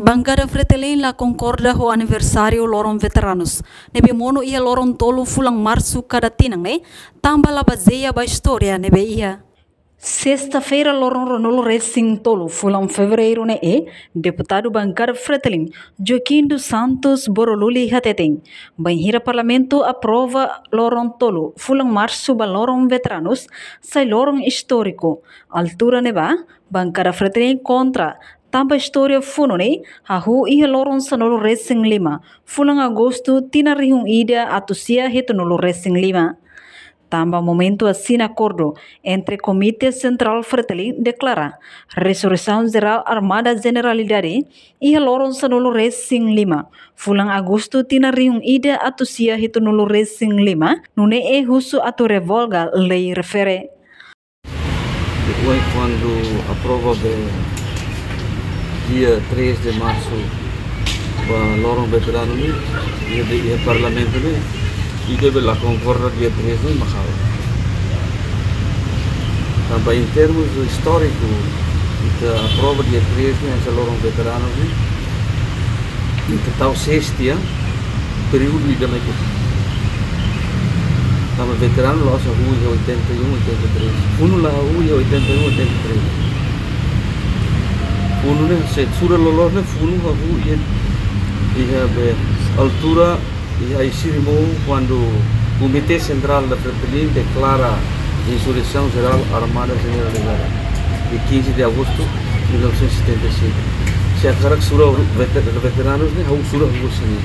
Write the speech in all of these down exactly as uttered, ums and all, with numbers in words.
Bankada Fretilin la konkorda ho aniversáriu loron veteranus ne'ebé monu iha loron tolu fulan Marsu kada tinan ne'e, tanba la bazeia ba istória ne'ebé iha. Sesta-feira, loron ruanulu resin tolu fulan Fevereiru ne'e, deputadu bankada Fretilin, Joaquim dos Santos Boroluli hateten, bainhira Parlamentu aprova loron tolu fulan Marsu ba loron veteranus, sai loron istóriku. Altura ne'ebá, bankada Fretilin kontra, tanba istória funu ne'e hahú iha loron sanulu resin lima fulan Agostu tinan rihun ida atus sia hitunulu resin lima. Tanba momentu asina akordu entre Komité Sentrál Fretilin deklara resurreisaun jerál armada jeneralidade iha loron sanulu resin lima fulan Agostu tinan rihun ida atus sia hitunulu resin lima, nune'e husu atu revoga lei refere. Depois, kuandu aprova be dia três de Marsu ba loron veteranu ne'e, iha be, iha Parlamentu ne'e, ita be la konkorda dia três ne'e mak ha'u. Tanba em termos istóriku, ita aprova dia três ne'e hanesan loron veteranu ne'e, ita tau sesti, períodu ida mai kotuk. Tanba veteranu la'ós hahú iha oitenta e um, oitenta e três. Funu la hahú iha oitenta e um, oitenta e três. Funu ne'e, se sura loloos ne'e funu hahú iha, iha be altura, iha ai-siri monu kuandu Komité Sentrál da Fretilin deklara insurreisaun jerál armada jeneralizada, dia quinze de agosto mil novecentos e setenta e cinco. Se hakarak sura vete-, veteranus ne'e, ha'u sura ha'u sini.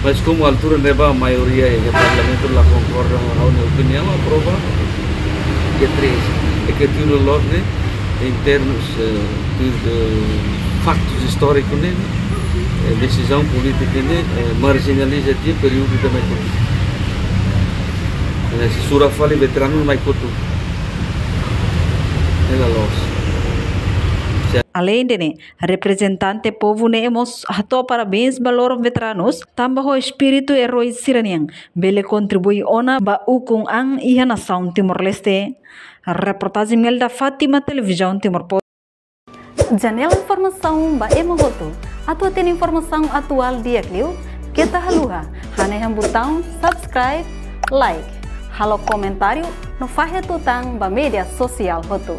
Mas komu altura ne'ebá maioria iha Parlamentu la konkorda ho ha'u-nia opiniaun, aprova dia três. É que tudo logo, né? Em termos, eh, de, de factos históricos, né? Eh, desizaun polítika ne'e, eh, marjinaliza tiha períodu ida mai kotuk. Eh, se sura fali veteranu mai kotuk. Ne'e la loos. Aleinde ne'e, reprezentante povu ne'e mós hato'o parabéns ba loron veteranus, tanba ho espíritu eroi sira-nian bele kontribui ona ba ukun an iha nasaun Timor-Leste. Reportajen Melda Fátima, Televizaun Timor Post. Janela informasaun ba ema hotu. Atu hatene informasaun atuál di'ak liu, keta haluha hanehan butaun subscribe, like, halo komentáriu no fahe tutan ba média sosiál hotu.